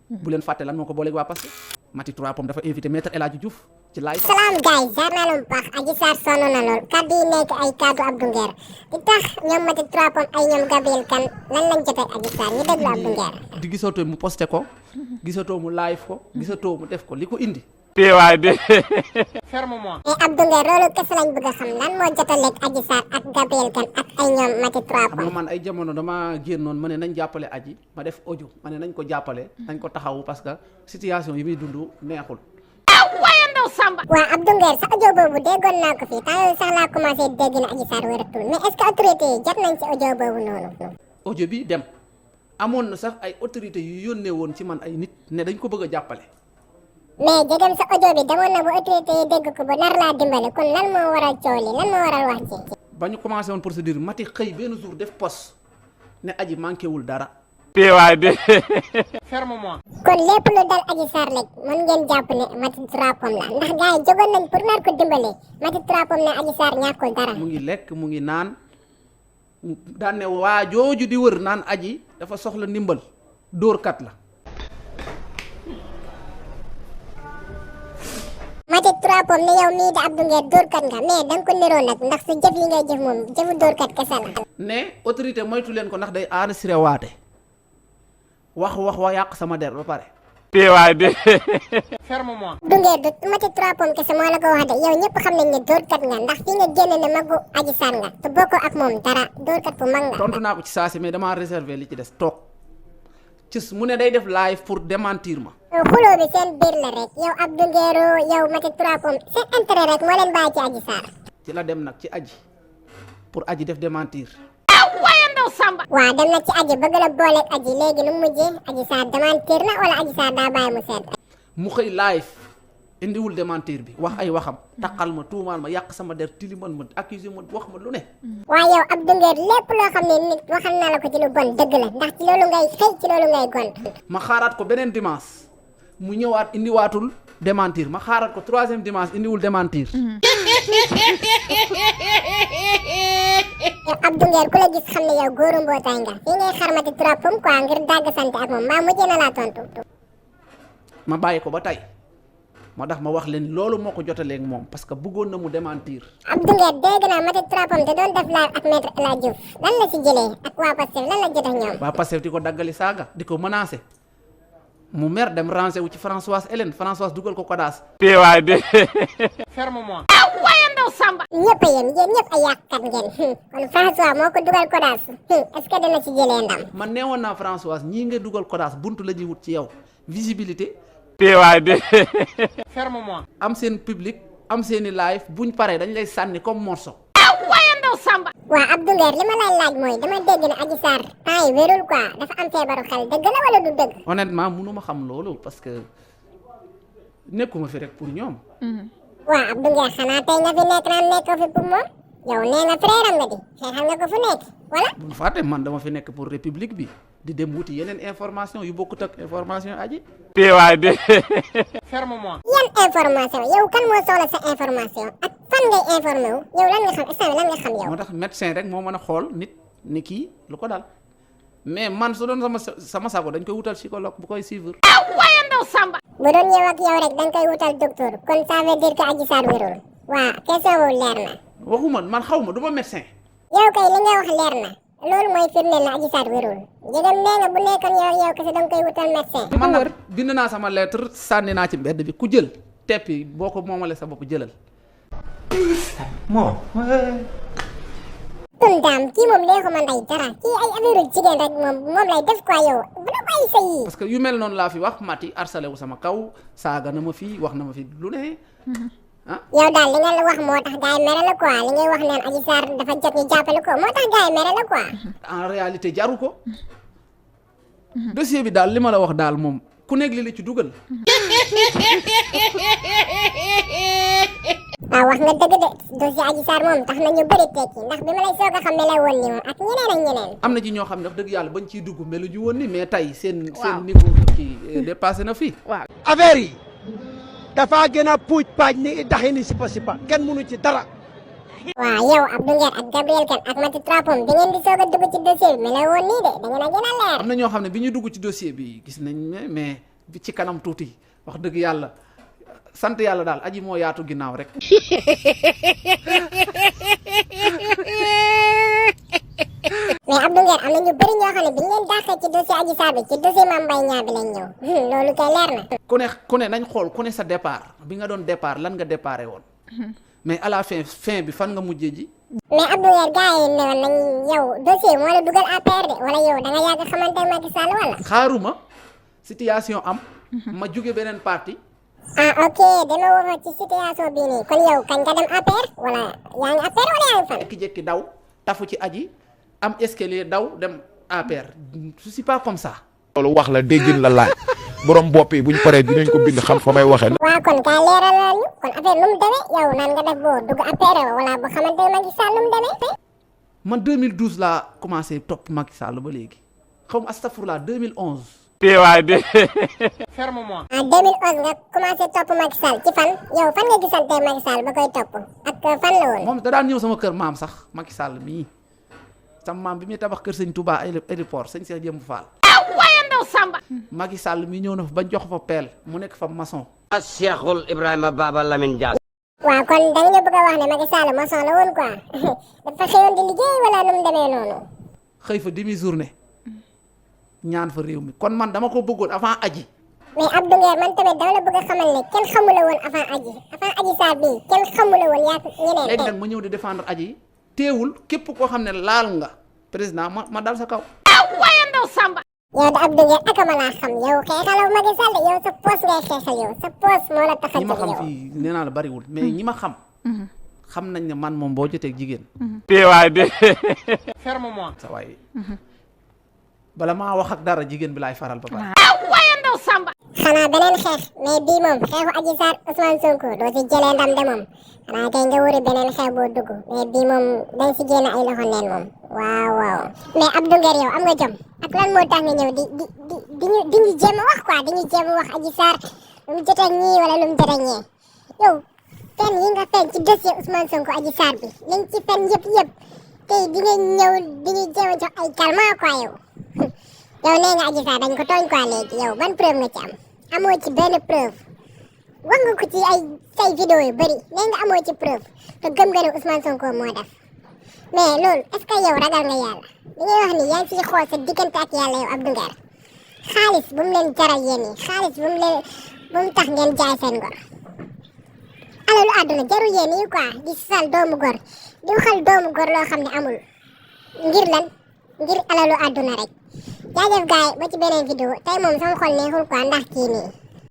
bu leen fàtte lan moo ko booleeg waa Pastef Mati Trois Pommes dafa invité maître El Hadji Diouf ci live. salaam gars yi jaar naa leen bu baax Adji Sarr sonn na lool kaddu yi nekk ay kaddu Abdou Nguer di tax ñoom Mati Trois Pommes ay ñoom Gabriel Kane lan lañ jotee ak Adji Sarr ñu déglu Abdou Nguer. di gisatoo mu posté ko gisatoo mu live ko gisatoo mu def ko li ko indi. teewaay de. ferme-moi. mais Abdou Nguer loolu kese lañ bëgg a xam lan moo jotaleeg Adji Sarr ak Gabriel Kane ak ay ñoom Mati Trois xam nga Pommes. man ay jamono dama génnoon ma ne nañ jàppale Adji ma def audio ma ne nañ ko jàppale nañ ko taxawu parce que situation yi muy dund neexul. waaw Abdou Nguer sa audio boobu déggoon naa ko fii temps yooyu sax laa commencé dégg na Adji Sarr wératul mais est-ce que autorité yi jot nañ ci audio boobu noonu. audio bi dem amoon na sax ay autorités yu yónnee woon ci man ay nit ne dañ ko bëgg a jàppale. mais jegem sa audio bi demoon na bu autorité yi dégg ko ba nar laa dimbale kon lan moo waral coow li lan moo waral wax ji. ba ñu commencé woon procédure Mati xëy benn jour def poste ne Adji manqué wul dara. teewaay de. ferme-moi. kon lépp lu dal Adji Sarr rek mën ngeen jàpp ne Mati Trois Pommes la ndax gars yi jógoon nañ pour nar ko dimbale Mati Trois Pommes ne Adji Sarr ñàkkul dara. mu ngi lekk mu ngi naan daan ne waa jooju di wër naan Adji dafa soxla ndimbal dóorkat la. Mati Trois Pommes ne yow mii di Abdou Nguer dóorkat nga mais da nga ko niroo nag ndax sa jëf yi ngay jëf moom jëfu dóorkat kese la. ne autorité moytu leen ko ndax day enregistré waate wax wa yàq sama der ba pare. teewaay de. ferme-moi. Abdou Nguer du Mati Trois Pommes kese moo la ko wax de yow ñëpp xam nañ ne dóorkat nga ndax fii nga génn ne magu Adji Sarr nga te bokkoo ak moom dara dóorkat bu mag nga. tontu naa ko ci saa si mais damaa réservé li ci des toog ci mu ne day def live pour démentir ma. xuloo bi seen biir la rek yow Abdou Nguer yow Mati Trois Pommes seen intérêt rek moo leen bàyyi ci Adji Sarr. ci la dem nag ci Adji pour Adji def démentir. waaw dem na ci Adji bëgg la booleeg Adji léegi nu mu mujjee Adji Sarr démentir na wala Adji Sarr daa bàyyi mu sedd. mu xëy live indiwul démentir bi wax ay waxam taqal ma tuumaal ma yàq sama der tilimal ma accusé ma wax ma lu ne. waaye yow Abdou Nguer lépp loo xam ne nit waxal na la ko ci lu bon dëgg la ndax ci loolu ngay xëy ci loolu ngay gont. ma xaaraat ko beneen dimanche mu ñëwaat indiwaatul démentir ma xaaraat ko troisième dimanche indiwul démentir. yow Abdou Nguer ku la gis xam ne yow góoru mbootaay nga fii ngay xar Mati Trois Pommes quoi ngir dàgg sant ak moom maa mujjee na laa tontu. ma bàyyi ko ba tey moo tax ma wax leen loolu moo ko jotaleeg moom parce que bëggoon na mu démentir. Abdou Nguer dégg naa Mati Trois Pommes te doon def live ak maître El Hadji Diouf lan la si jëlee ak waa Pastef lan la jot ak ñoom. waa Pastef di ko daggali saaga di ko menacé mu mer dem ranger wu ci Françoise Hélène Françoise dugal ko kodaas. teewaay de. ferme-moi. ñëpp a yéen yéen ñëpp ay yàqkat ngeen kon François moo ko dugal kodaas est-ce que dina ci jëlee ndam. man neewoon naa Françoise ñii nga dugal kodaas buntu la ñuy wut ci yow visibilité. teewaay de. ferme-moi. am seen public am seeni live buñ paree dañ lay sànni comme morceau. waaw Abdou Nguer li ma lay laaj mooy dama dégg ne Adji Sarr temps yi wérul quoi dafa am feebaru xel dëgg la wala du dëgg. honnêtement mënuma xam loolu parce que nekkuma fi rek pour ñoom. waaw Abdou Nguer xanaa tey nga fi nekk naan nekkoo fi pour moom yow nee nga frère am nga di xeexal nga ko fu nekk wala. bu fàtte man dama fi nekk pour république bi di dem wuti yeneen information yu bokkut ak information Adji. teewaay de. ferme-moi. yan information yow kan moo soxla sa information ak fan ngay informé wu yow lan nga xam instant lan nga xam yow. moo tax médecin rek moo mën a xool nit ni kii lu ko dal mais man su doon sama sago dañ koy wutal psychologue bu koy suivre. bu doon yow ak yow rek da nga koy wutal docteur kon ça veut dire que Adji Sarr wérul waaw question boobu leer na. waxuma man xaw ma du ma médecin. yow kay li nga wax leer na loolu mooy firndeel na Adji Sarr wérul jigéen nee nga bu nekkoon yow kese da nga koy wutal médecin. man nag bind naa sama lettre sànni naa ci mbedd bi ku jël teppi boo ko moomale sa bopp jëlal. Tundaam kii moom neexuma nday dara kii ay affaire jigéen rek moom lay def quoi yow bu la bàyyi sa yii. parce que yu mel noonu laa fi wax Mati harcelé wu sama kaw saaga na ma fi wax na ma fi lu ne ah. yow daal li nga la wax moo tax gars yi mere la quoi li ngay wax naan Adji Sarr dafa jot ñu jàppale ko moo tax gars yi mere la quoi. en réalité jaru ko. dossier bi daal li ma la wax daal moom ku nekk li ci dugal. waaw wax nga dëgg de dossier Adji Sarr moom tax na ñu bëri tekki ndax bi ma lay soog a xam ne la woon ni moom ak ñeneen ak ñeneen. am na ci ñoo xam ne wax dëgg yàlla bañ ciy dugg melu ñu woon ni mais tey seen niveau kii dépassé na fii. waaw affaire yi dafa gën a puuj paaj ni daxini sipa sipa kenn mënu ci dara. waaw yow Abdou Nguer ak Gabriel Kane ak Mati Trois Pommes da ngeen di soog a dugg ci dossier bi mais la woon nii de da ngeen a gën a leer. am na ñoo xam ne bi ñu dugg ci dossier bi gis nañ mais bi ci kanam tuuti wax dëgg yàlla sant yàlla daal aji moo yaatu ginnaaw rek. mais Abdou Nguer am na ñu bëri ñoo xam ne bi ñu leen dàqee ci dossier Adji Sarr bi ci dossier Mame Mbaye Niang bi lañ ñëw loolu kay leer na. ku ne nañ xool ku ne sa départ bi nga doon départ lan nga déparé woon mais à la fin bi fan nga mujjee ji. mais Abdou Nguer gars yi ne woon nañ yow dossier moo la dugal APR de wala yow da nga yàgg xamante ne Macky Sall wala. xaaruma situation am. ma jóge beneen parti. ah ok dama waxoon ci situation bii nii kon yow kañ nga dem APR wala yaa ngi APR wala yaa ngi fan. jékki-jékki daw tafu ci aji am escalier daw dem APR je suis pas comme ça. loolu wax la déggin la laaj borom bopp yi buñ paree dinañ ko bind xam fa may waxee. waaw kon kay leeralal ñu kon affaire lu mu demee yow nan nga def boo dugg APR wala boo xamante ne Macky Sall lu mu demee. man 2012 laa commencé topp Macky Sall ba léegi xaw ma astafurlah 2011. waay de. en 2011 nga commencé topp Macky Sall ci fan yow fan nga gisante Macky Sall ba koy topp ak fan la woon. moom da daan ñëw sama kër maam sax Macky Sall mii sama maam bi muy tabax kër sëñ Touba aéroport sëñ Cheikh Jëmb Fall. waaye ndaw Samba. Macky Sall mi ñëw na fa ba jox fa peel mu nekk fa maçon. Cheikhul Ibrahima Baba Lamine Diass. waaw kon da nga ñu bëgg a wax ne Macky Sall maçon la woon quoi dafa xëyoon di liggéey wala nu mu demee noonu. xëy fa demi journée ñaan fa réew mi kon man dama ko bëggoon avant aji. mais Abdou Nguer man tamit dama la bëgg a xamal ne kenn xamula woon avant aji Sarr bii kenn xamula woon yaa ñeneen. léegi nag ma ñëw di défendre aji teewul képp koo xam ne laal nga président ma dal sa kaw. waaye ndaw Samba. yow de Abdou Nguer ak ma laa xam yow xeexaloo Macky Sall de yow sa poos ngay xeexal yow sa poos moo la tax a ñi ma xam yow. fii nee naa la bariwul mais ñi ma xam. xam nañ ne man moom boo jotee jigéen. waay de. Ferme-moi. sa waay bala maa wax ak dara jigéen bi laay faral ba pare. waaye ndaw Samba. xanaa beneen xeex mais bii moom xeexu Adji Sarr Ousmane Sonko doo si jëlee ndam de moom xanaa kay nga wuri beneen xeex boo dugg mais bii moom dañ si génn ay loxo neen moom waaw mais Abdou Nguer yow am nga jom ak lan moo tax nga ñëw di ñu jéem a wax quoi di ñu jéem a wax Adji Sarr lu mu jot ak ñii wala lu mu jot ak ñee yow fen yi nga fen ci dossier Ousmane Sonko Adji Sarr bi lañ ci fen yëpp tey di nga ñëw di ñu jéem a jox ay calmant quoi yow nee nga Adji Sarr dañ ko tooñ quoi léegi yow ban preuve nga ci am amoo ci benn preuve wax nga ko ci ay say vidéo yu bëri nee nga amoo ci preuve te gëm nga ne Ousmane Sonko moo def mais loolu est-ce que yow ragal nga yàlla li ngay wax ni yaa ngi siy xool sa diggante ak yàlla yow Abdou Nguer xaalis bu mu leen jaral yéen yi xaalis bu mu tax ngeen jaay seen ngor alalu àdduna jarul yéen yi quoi di sal doomu gor di waxal doomu gor loo xam ne amul ngir lan ngir alalu àdduna rek jaajëf gaay ba ci beneen vidéo tey moom sama xol neexul quoi ndax kii nii